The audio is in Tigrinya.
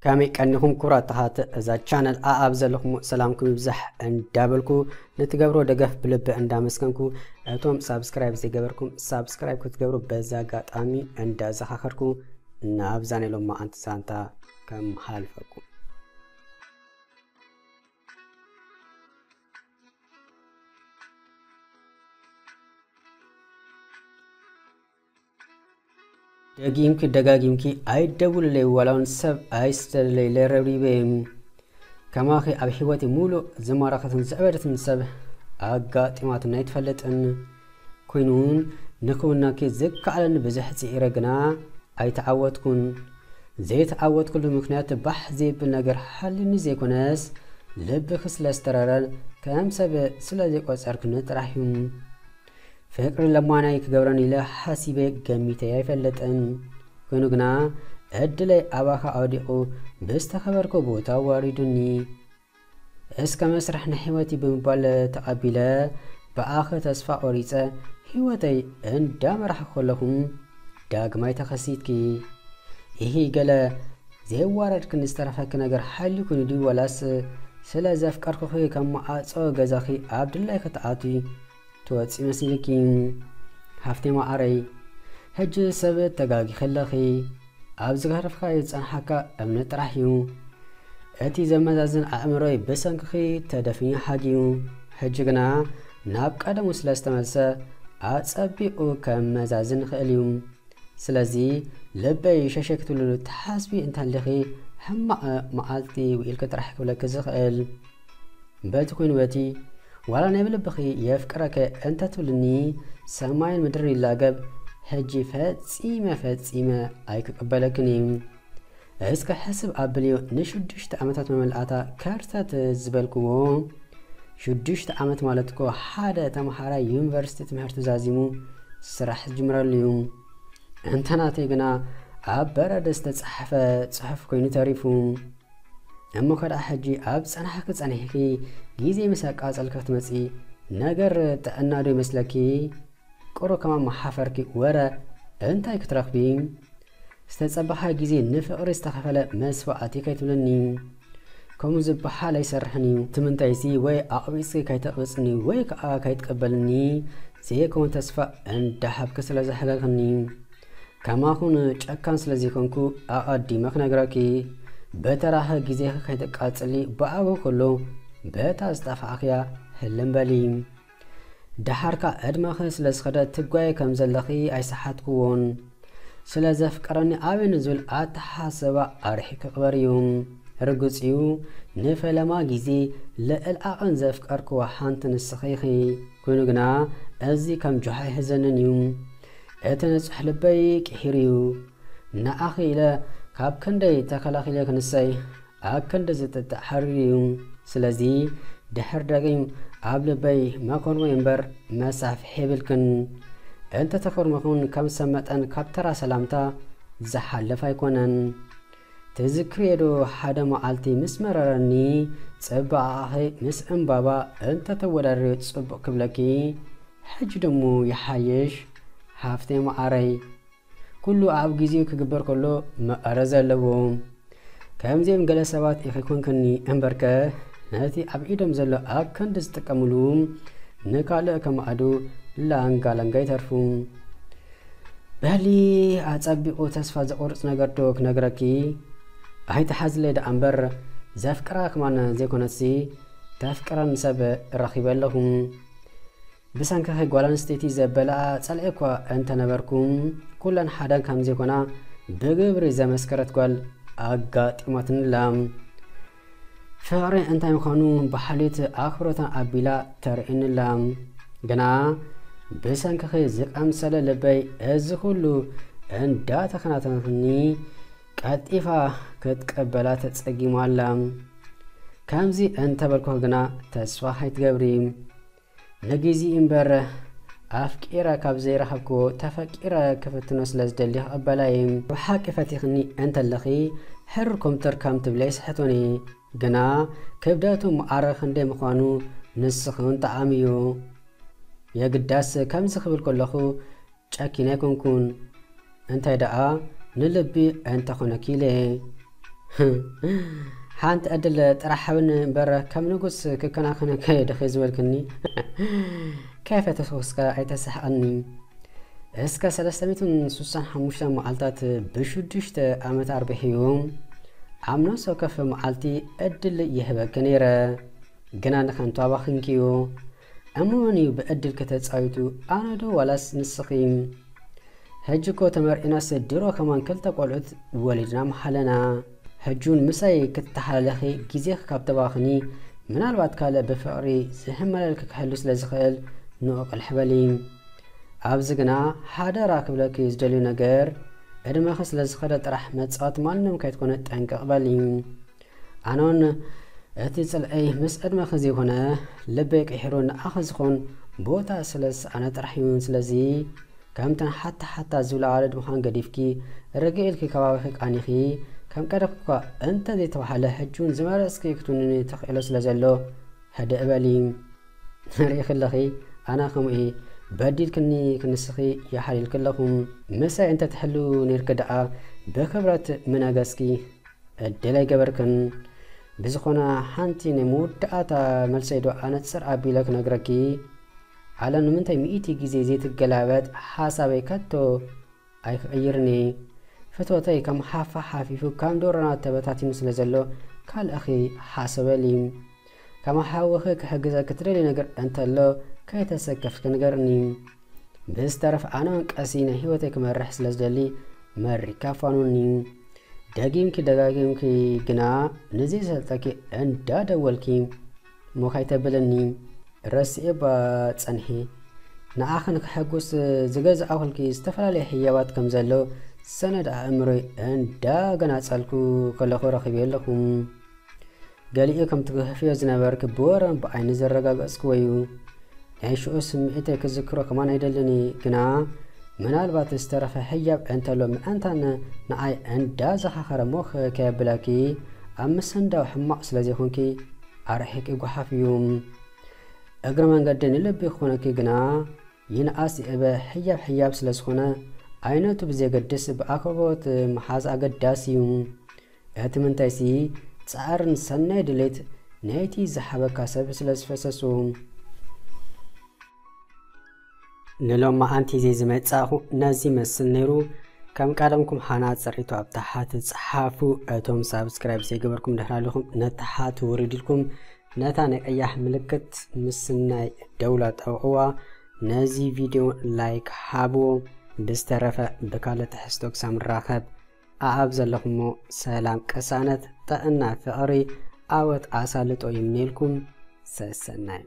ከመይ ቀኒኹም ክቡራት ተኸታተልቲ እዛ ቻነል? ኣኣብ ዘለኹም ሰላምኩም ይብዛሕ እንዳበልኩ፣ ንትገብሮ ደገፍ ብልቢ እንዳመስገንኩ፣ እቶም ሳብስክራይብ ዘይገበርኩም ሳብስክራይብ ክትገብሩ በዚ ኣጋጣሚ እንዳዘኻኸርኩ፣ ናብዛ ናይ ሎማዓንቲ ዛንታ ከመሓላልፈኩም። ደጊምኪ ደጋጊምኪ ኣይደውልለይ፣ ዋላ እውን ሰብ ኣይስደድለይ፣ ለረብሪበ። ከማኺ ኣብ ህይወቲ ሙሉእ ዝማረኸትን ዘዕበደትን ሰብ ኣጋጢማትኒ ኣይትፈልጥን። ኮይኑ እውን ንክውነኪ ዝከኣለኒ ብዙሕ ጽኢረ፣ ግና ኣይተዓወትኩን። ዘይተዓወትኩሉ ምኽንያት ባሕ ዘይብል ነገር ሓልዩኒ ዘይኮነስ፣ ልብኺ ስለ ዝተረረን ከም ሰብ ስለ ዘይቆጸርክኒ ጥራሕ እዩ። ፍቅሪ ለማናይ ክገብረኒ ኢለ ሓሲበ ገሚተ ኣይፈልጥን። ኮይኑ ግና ዕድለይ ኣባኻ ኣውዲቑ ብዝተኸበርኩ ቦታ ኣዋሪዱኒ። እስከ መስርሕ ናይ ህይወቲ ብምባል ተቐቢለ ብኣኺ ተስፋ ቆሪጸ ህይወተይ እንዳመራሕኩ ከለኹ ዳግማይ ተኸሲትኪ። ኢሂ ገለ ዘየዋረድክኒ ዝተረፈኪ ነገር ሓልዩ ኮይኑ ድዩ፣ ወላስ ስለ ዘፍቀርኩኺ ካብ መዓጾ ገዛኺ ኣብ ድላይኪ ትኣትዊ ትወጺ መሲልኪ? ሃፍተይ መዓረይ፣ ሕጂ ሰብ ተጋጊኺ ኣለኺ። ኣብ ዝገረፍካዮ ዝጸንሓካ እምነት ጥራሕ እዩ። እቲ ዘመዛዝን ኣእምሮይ ብሰንክኺ ተደፊኑ ሓግዩ። ሕጂ ግና ናብ ቀደሙ ስለ ዝተመልሰ ኣጸቢቑ ከመዛዝን ይኽእል እዩ። ስለዚ ልበይ ሸሸ ክትብልሉ ትሓስቢ እንተሃሊኺ፣ ሕማቕ መዓልቲ ውዒልኪ ጥራሕ ክብለኪ ዝኽእል። በቲ ኮይኑ በቲ፣ ዋላ ናይ ብልብኺ የፍቅረከ እንተትብልኒ፣ ሰማይን ምድርን ይላገብ፣ ሕጂ ፈጺመ ፈጺመ ኣይክቅበለክን እዩ። እስከ ሕስብ ኣብልዮ፣ ንሽዱሽተ ዓመታት መመልኣታ ከርተት ዝበልክዎ። ሽዱሽተ ዓመት ማለት እኮ ሓደ ተምሃራይ ዩኒቨርሲቲ ትምህርቲ ዛዚሙ ስራሕ ዝጅምረሉ እዩ። እንተ ናተይ ግና ኣብ በረድ ዝተጻሕፈ ጽሑፍ ኮይኑ ተሪፉ። እሞ ከደኣ ሕጂ ኣብ ጸናሕኪ ጸኒሕኪ ግዜ ምስ ኣቃጸልኪ ክትመጺ ነገር ጥዕና ዶ ይመስለኪ? ቁሩብ ከማን መሓፈርኪ ወረ እንታይ ክትረኽቢ? ዝተጸበኻ ግዜ ንፍቕሪ ዝተኸፈለ መስዋእቲ ከይትብልኒ። ከምኡ ዝበሃል ኣይሰርሕን እዩ። እቲ ምንታይሲ ወይ ኣቕቢጽኪ ከይተቕብጽኒ ወይ ከኣ ከይትቀበልኒ ዘይከውን ተስፋ እንዳሃብኪ ስለ ዘሕለልክኒ። ከማኹን ጨካን ስለ ዘይኮንኩ ኣቐዲመ ክነግረኪ። በተራኺ ግዜኺ ከይተቃጽሊ ብኣቡ ከሎ በታ ዝጠፋእኽያ ህልም በሊ። ደሓርካ ዕድመኺ ስለ ዝኸደ ትጓየ ከም ዘለኺ ኣይሰሓትክዎን። ስለ ዘፍቀረኒ ኣበኒ ዝብል ኣተሓሳስባ ኣርሒቑ ክቕበር እዩ። ርግጽ እዩ፣ ንፈለማ ግዜ ልዕል ዓቐን ዘፍቀርክዋ ሓንቲ ንስኺ ኢኺ። ኮይኑ ግና እዚ ከም ጆሃ ኣይሕዘንን እዩ። እቲ ንጹሕ ልበይ ቅሒሩ እዩ። ንዓኺ ኢለ ካብ ክንደይ ተኸላኺለ ክንሰይ ኣብ ክንዲ ዝጥጥዕ ሓሪር እዩ። ስለዚ ድሕር ደጊም ኣብ ልበይ መኮርመይ እምበር መሳፍሒ የብልክን። እንተ ተኾርመኹን ከም ሰብ መጠን ካብ ተራ ሰላምታ ዝሓልፍ ኣይኮነን። ትዝክርዮ ዶ ሓደ መዓልቲ ምስ መረረኒ ጽባቐኺ ምስ ዕምባባ እንተ ተወዳድርዮ ጽቡቕ ክብለኪ? ሕጂ ደሞ ይሓይሽ ሃፍተይ መዓረይ። ኩሉ ኣብ ግዜኡ ክግበር ከሎ መቐረት ዘለዎ። ከምዚኦም ገለ ሰባት ኢኺ ኮንክኒ እምበርከ፣ ነቲ ኣብ ኢዶም ዘሎ ኣብ ክንዲ ዝጥቀምሉ ንካልእ ከማዕዱ ላንጋ ላንጋ ይተርፉ። በሊ ኣጸቢቑ ተስፋ ዘቑርጽ ነገር ዶ ክነግረኪ? ኣይትሓዝለይ ደኣ እምበር፣ ዘፍቅራ ከማን ዘይኮነትሲ ተፍቅረኒ ሰብ ረኺበ ኣለኹ። ብሰንክኺ ጓል ኣንስተይቲ ዘበላ ጸልኤ እኳ እንተነበርኩ፣ ኩለን ሓዳን ከም ዘይኮና ብግብሪ ዘመስከረት ጓል ኣጋጢማትኒ ኣላ። ፍቕሪ እንታይ ምዃኑ ብሓልዮት ኣኽብሮታ ኣቢላ ተርእየኒ ኣላ። ግና ብሰንክኺ ዝቐምሰለ ልበይ እዚ ኩሉ እንዳተኸናተነትኒ ቀልጢፋ ክትቀበላ ተጸጊማ ኣላ። ከምዚ እንተበልኩኺ ግና ተስፋ ከይትገብሪ። ንግዜኡ እምበር ኣፍቂረ ካብ ዘይረኸብክዎ ተፈቂረ ክፍትኖ ስለ ዝደሊ ክቕበላ እየ። ብሓቂ ፈቲኽኒ እንተለኺ ሕርር ኮምተር ከም ትብሊ ኣይስሕቶን እየ። ግና ክብደቱ መዓረ ክንደይ ምዃኑ ንስኺ እውን ጠዓምዮ። የግዳስ ከምዚ ክብል ከለኹ ጨኪነ ኣይኮንኩን። እንታይ ደኣ ንልቢ እንተኾነኪ ኢለ። ሓንቲ ዕድል ጥራሕ ሃብኒ እምበር ከም ንጉስ ክከናኸነካ እየ ድኺ ዝበልክኒ። ከይፈተኹ እስከ ኣይተስሕቐኒ። እስከ ሰለስተ ሚእትን ስሳን ሓሙሽተ መዓልታት ብሽዱሽተ ዓመት ኣርብሕዩ ኣብ ነፍሲ ወከፍ መዓልቲ ዕድል ይህበኪ ነይረ፣ ግና ንኸንቱ ኣባኺንክዮ። እሞ መን እዩ ብዕድል ከተጻዊቱ፣ ኣነ ዶ ዋላስ ንስኺ? ሕጂ እኮ ተመርዒናስ ድሮ ከማን ክልተ ቆልዑት ወሊድና መሓለና። ሕጂ እውን ምሳይ ክትተሓላለኺ ግዜኺ ካብ ተባኽኒ፣ ምናልባት ካልእ ብፍቕሪ ዝህመለልኪ ክህሉ ስለ ዝኽእል ንኡ ቅልሕ በሊ። ኣብዚ ግና ሓደራ ክብለኪ ዝደልዩ ነገር፣ ዕድመኺ ስለ ዝኸደ ጥራሕ መጻወቲ ማንም ከይትኮነ ጠንቀቕ በሊ። ኣነውን እቲ ጽልኣይ ምስ ዕድመኺ ዘይኮነ ልበይ ቀይሕሩ ንኣኺ ዝኾን ቦታ ስለ ዝሰኣነ ጥራሕ እዩ። ስለዚ ከምተን ሓታ ሓታ ዝብላ ኣዋልድ ምዃን ገዲፍኪ ርግእ ኢልኪ ከባቢኺ ቃኒኺ ከም ቀደምኪ እኳ እንተ ዘይተባህለ ሕጂ እውን ዝመረጽኪ ክትውንኒ ተኽእሎ ስለ ዘሎ ህድእ በሊ። ርኢኺ ኣለኺ፣ ኣነ ከምኡ እየ። በዲልክኒ ክንስኺ ይሓልልኪ ኣለኹ። ምሳይ እንተ ትሕልው ነይርኪ ደኣ ብክብረት ምነገስኪ። ዕድል ኣይገበርክን። ብዝኾነ ሓንቲ ናይ መወዳእታ መልሰይ ዶ ኣነጽር ኣቢለ ክነግረኪ። ዓለም ንምንታይ ሚእቲ ግዜ ዘይትገላበጥ ሓሳበይ ከቶ ኣይክቕይርኒ። ፍትወተይ ከም ሓፋ ሓፊፉ ከም ዶሮና ተበታቲኑ ስለ ዘሎ ካልእኺ ሓሰበሊ። ከም ሓውኺ ክሕግዘኪ ትደልዩ ነገር እንተሎ ከይተሰከፍኪ ንገርኒ። ብዝተረፍ ኣነ እውን ቀሲ ናይ ህይወተይ ክመርሕ ስለ ዝደሊ መሪካ ፋኑኒ። ደጊምኪ ደጋጊምኪ ግና ንዘይሰልጠኪ እንዳደወልኪ እሞ ካይተብለኒ ረስኤ ባ ጸንሒ። ንኣኽን ክሕጉስ ዝገዝኣኹልኪ ዝተፈላለየ ህያባት ከም ዘሎ ሰነድ ኣእምሮይ እንዳገናጸልኩ ከለኹ ረኺበ ኣለኹ። ገሊኡ ከም ትግህፍዮ ዝነበርኪ ብወረን ብዓይኒ ዘረጋገጽክዎ እዩ። ናይ ሽዑ ስምዒተይ ክዝክሮ ከማን ኣይደልን እየ፣ ግና ምናልባት ዝተረፈ ህያብ እንተሎ ምእንታን ንዓይ እንዳዘኻኸረ ሞኽ ከየብለኪ ኣብ ምስንዳው ሕማቕ ስለ ዘይኮንኪ ኣርሒቂ ጓሓፍ እዩ። እግረ መንገዲ ንልቢ ክኾነኪ ግና ይንኣስ ይእበ ህያብ ህያብ ስለ ዝኾነ ዓይነቱ ብዘየገድስ ብኣኽብሮት ምሓዝ ኣገዳሲ እዩ። እቲ ምንታይሲ ጻዕርን ሰናይ ድሌት ናይቲ ዝሓበካ ሰብ ስለ ዝፈሰሱ። ንሎማዓንቲ ዘይዝመጻእኹ ነዚ መስል ነይሩ። ከም ቀደምኩም ሓና ጽሪቱ ኣብ ታሓት ጸሓፉ። እቶም ሳብስክራይብ ዘይገበርኩም ድሕር ኣለኹም ነታሓት ውርድ ኢልኩም ነታ ናይ ቀያሕ ምልክት ምስናይ ደውላ ጠውዕዋ። ነዚ ቪድዮ ላይክ ሓብዎ። ብዝተረፈ ብካልእ ትሕዝቶ ክሳብ ንራኸብ ኣኣብ ዘለኹሞ ሰላም ቅሳነት ጥዕና ፍቕሪ ዓወት ኣሳልጦ ይምነየልኩም። ሰሰናይ።